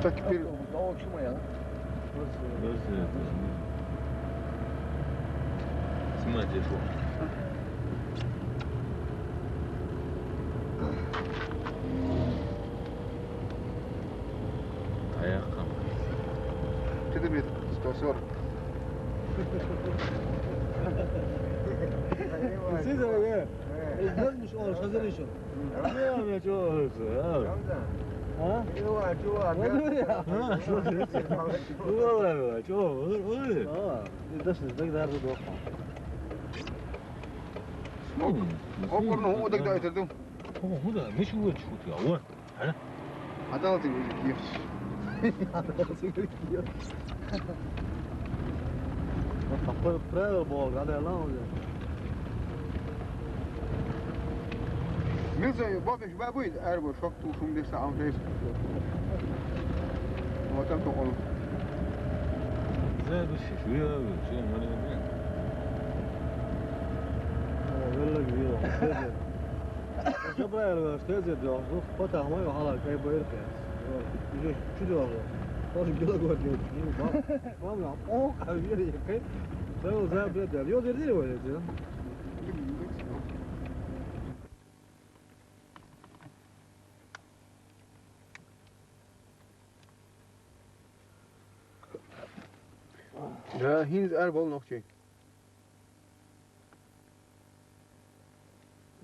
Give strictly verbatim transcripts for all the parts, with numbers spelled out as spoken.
Так теперь. Снимайте шо. Аяк камай. Что ты, блядь, сто сорок? Siz öyle. Görmüş ol, hazır iş ol. Ya, ya, çok olursun ya. Ha? Olur ya. Ha, çok olursun. Olur, olur, çok olur, olur. Tamam. Bir de sizde gider bu dokma. Okurnu o da getirdim. Oku da, ne şu çıkıyor ya? Hadi. Hadi altı gözüküyor. Hadi altı gözüküyor. Bak, kapı правил bu, hadi lan hocam. Milse, bak, ich war gut, er war schock, du schon bist am Fest. Ama tam çok oğlum. Güzel bir şey, şu ya, şu ya, böyle bir şey. Ama böyle bir şey yok. Cebrail var, işte, dedi, yok, yok, patah mı, yok, hala, kayıp bayır kayas. Yok, bir şey, şu diyor, yok. Nasıl bir şey yok, yok, bak, bak, bak, o kadar bir yere yakın. Sen o zaman bir de, yok, dedi, yok, dedi. Ja, hier is er wel nog geen.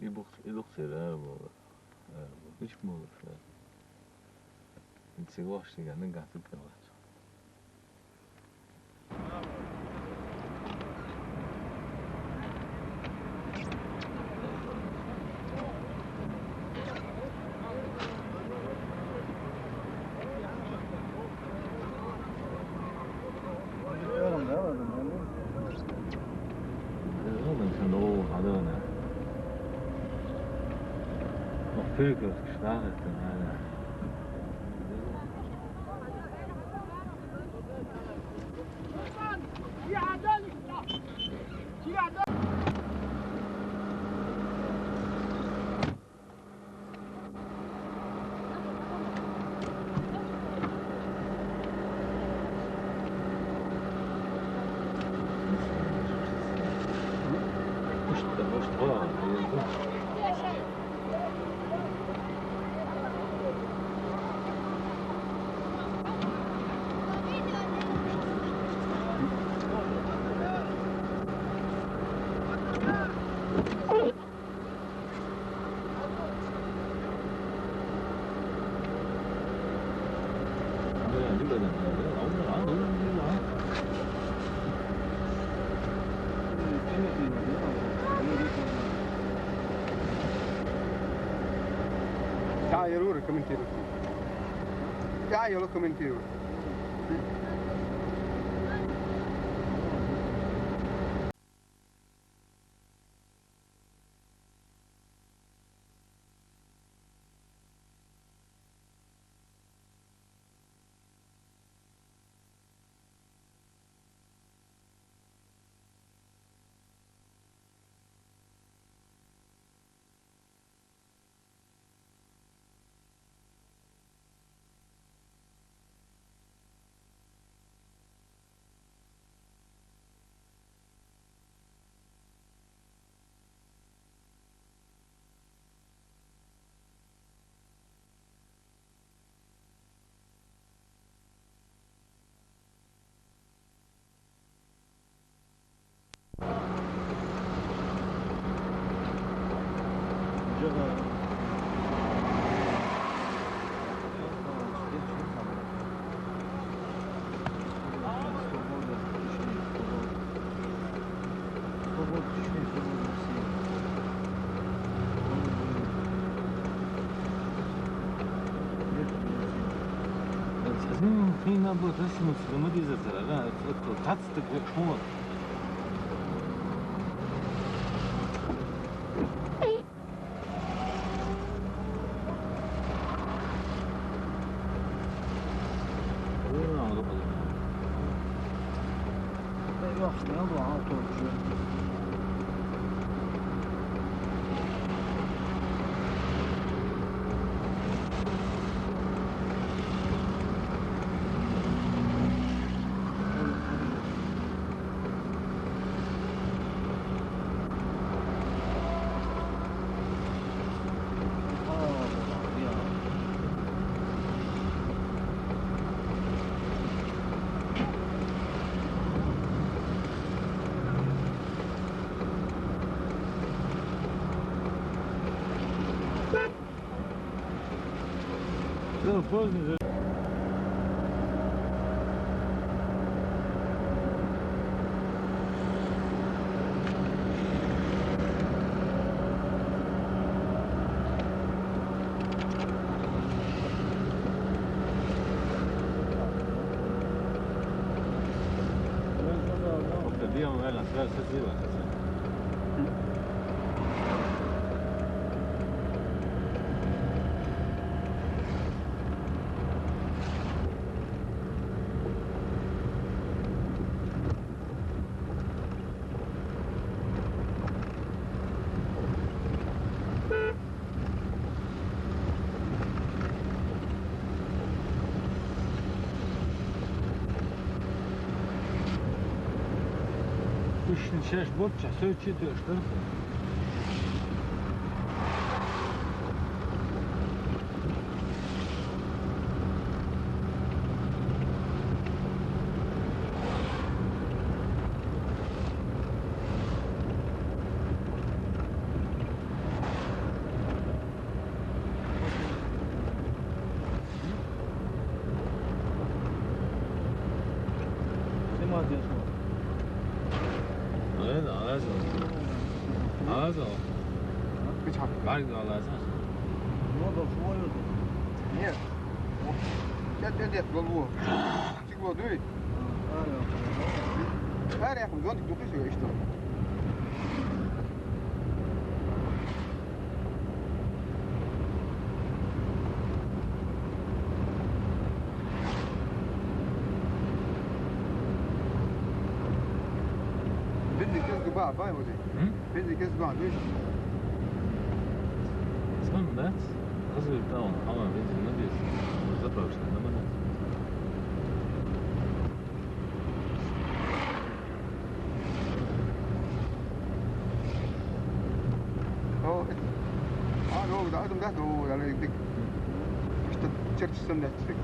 Iluk, iluk sera bu. Hiç mi olur ya? Hiç boş diye ne gatık da var. Oğlum sen de o hadi ona. Bak, Türk özgüç daha ettin hala. تعال يا روري، كومنتيرو. تعال يا روري، كومنتيرو. Сизин кыйын болуп, сиз муну дезесиз, а? Катты шуңа. Поздно же. Ишин шеш борча, сочи деш, да? Снимать я что? Алаза, алаза. Алаза. Печат. Барг алаза. Ну, да, свой. Нет. Сейчас я здесь голову. Стекло дует. Ара, я зонтик духи всё, и что? Бензин кез гыба, бай, вот. М? Бензин кез гыба, видишь? Сон, да? Разве там, а, бензин, надеюсь, заправочный, нормально. Оо, аа, нөө, да, адам да, нөө, да, нэг, нэг. Ишта чэрчсэн да, чиг.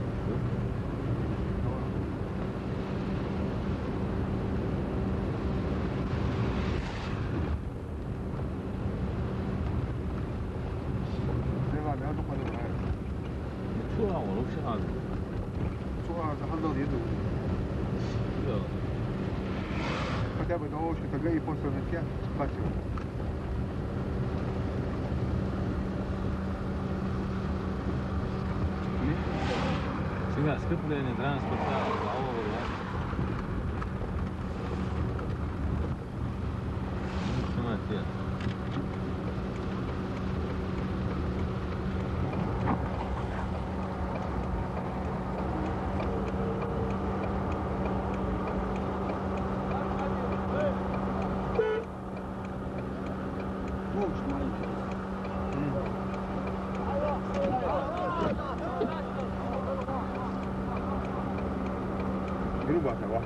Нэг аа, нэг духаа, нэг аа. Чула вообще хал. Чула хал да, еду. Да. Хотя бы до уши тогда и после затем спать. Всегда скопление транспорта, алло, да? Снимать, я. Грубо, так, ваш.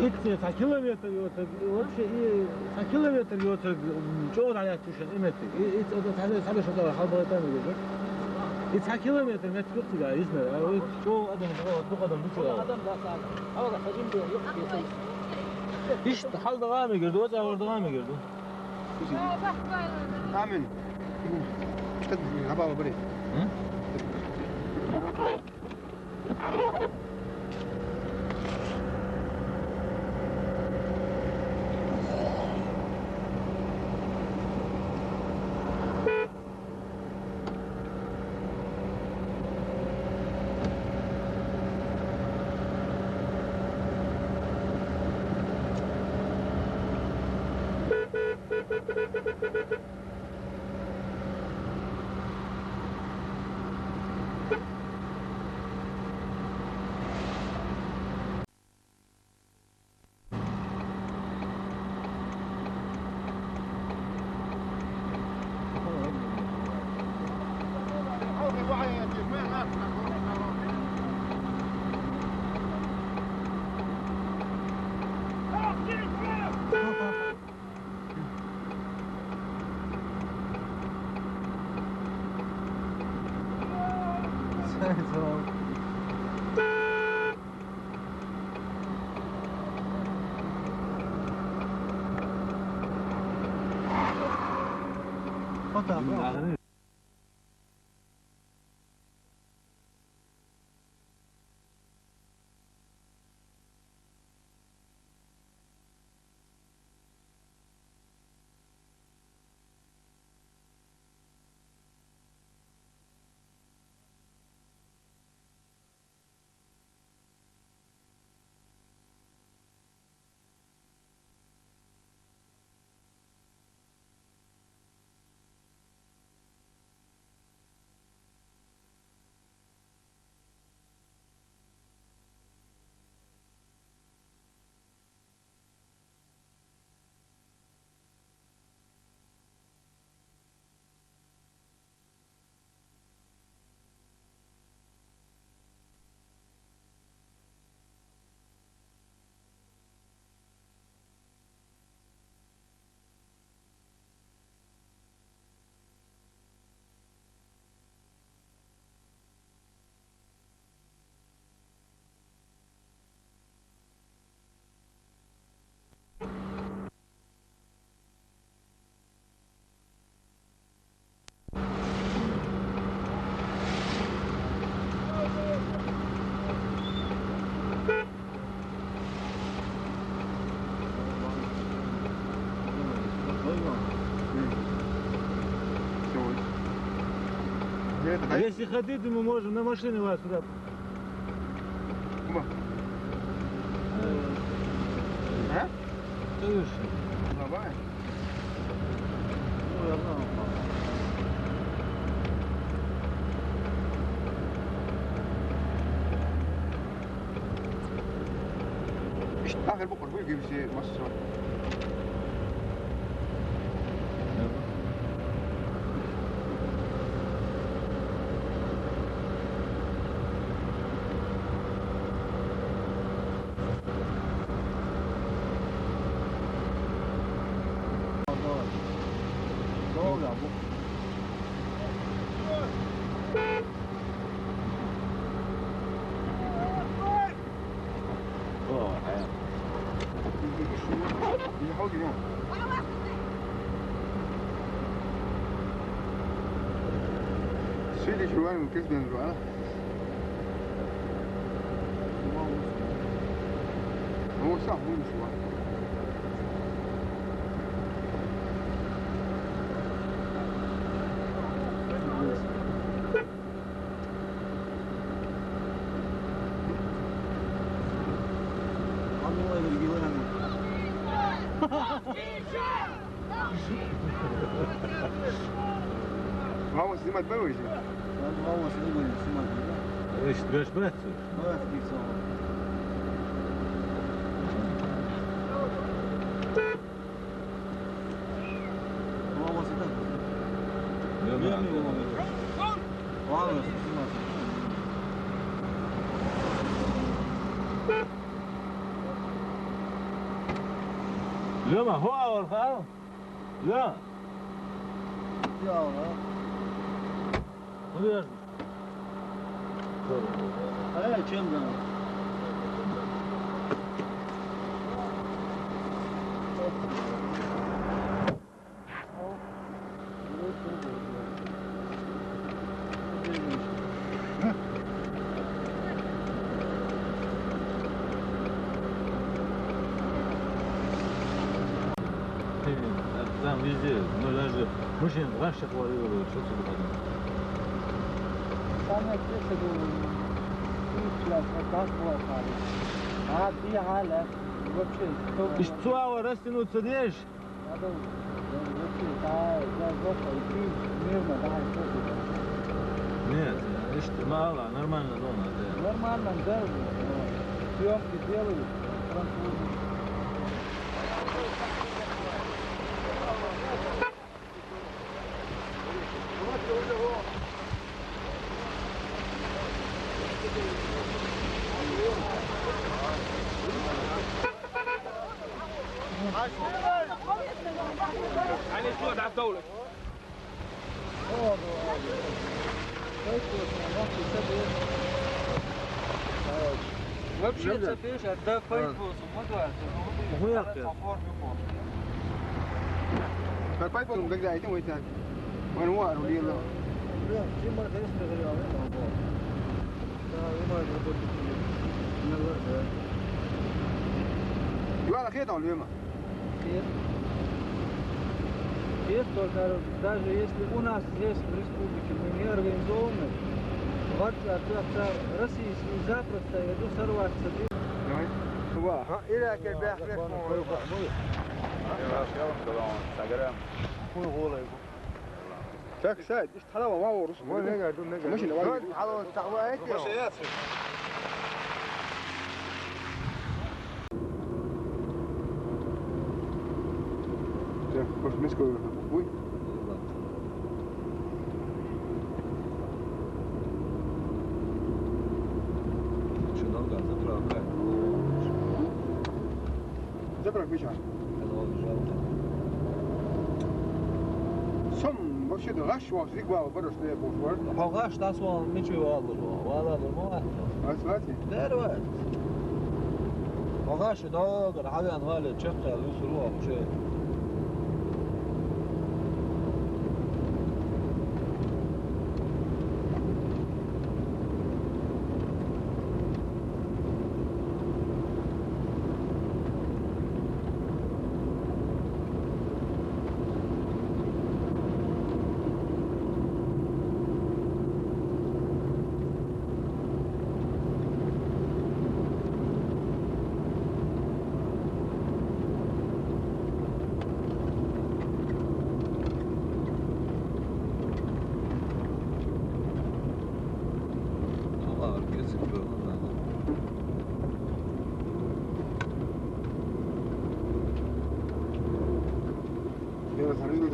Итти ца километр йоцург, вообще, и ца километр йоцург, м, чӀогӀа дӀаяхьа туша, иметти. И, и, ца, ца, ца, ца, беша тӀала халбала тӀами гуша. И ца километр метр куци га, изна, а, вот, чӀогӀа адам, вот, дукха адам, дукха адам. Адам, да, са. Ала, хадим, да, юх, кесай. Ишт, хал дагами гирду, вот, авар дагами гирду. Амин. Тад, хабала бари. М? Если хотите, мы можем на машине вас сюда. Куда? А? Ты же. Давай. Ну, я знаю. Ишт, ахир бу къурбу гибси масса. Doğru ya bu. Süydü şu var mı kız ben şu an? Ama olsa bu şu an. Вамо снимать будешь? Вамо снимать, снимать, да? Ишт, гаш бацу? Бац, гицо. Вамо снимать. Ё, да. Вамо снимать. Лёма, хо, а, хо. Ё. Ё, а. Ну, я ж. Э, чем да? Там везде, ну даже машина раньше говорила, что сюда потом. Самое интересное было, ну, вот так было, а ты, а, вообще, кто... Ишт цу авара растянуться деш? Надо, да, вообще, да, да, да, идти мирно, да, и всё. Нет, ишт, мало, нормально дома, да. Нормально, да, съёмки делают, французы. Вообще, это пишет, да, Facebook. Гуяхъя. Карпай потом, когда это мы так. Ван вар улила. Да, Дима, да, я сказал, да, да. Да, Дима работает. Наверное, да. Юала хет он, Дима. Хет. Хет, только даже если у нас здесь в республике мы не организованы, в Арцах, России с ним запросто это сорваться. Давай. Ва. Ха, ира ке бяхрес мо. Так, сядь, ишт хала ва, ва, урус. Ва, нега, ду, нега. Машина, ва. Хала, так, ва, эти. Машина, я. Так, может, миску. Ой. Что долго заправка? Заправка, миша. Сом вообще-то гаш ва, зик ва, бараш не бу вар. Гаш тас ва, мичи ва, ва, ва, ва. Асфальт? Дерват. Гаш Дагъар гьавян гъале чехъял юсур вообще.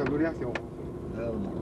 Gloria, c'est bon. Nada más.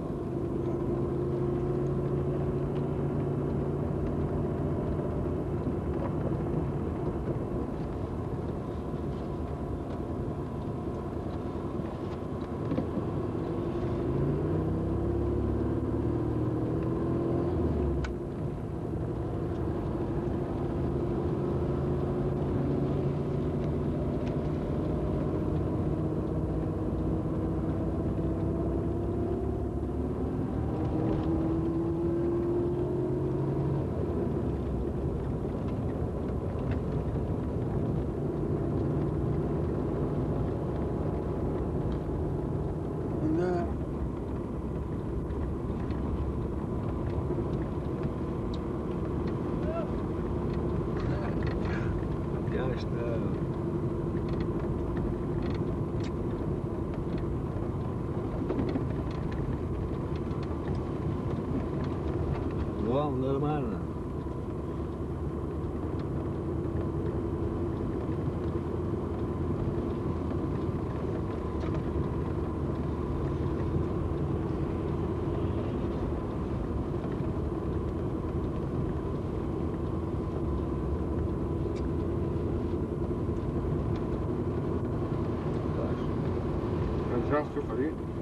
Ya está. Vamos, hermano. Здравствуйте, Фарид.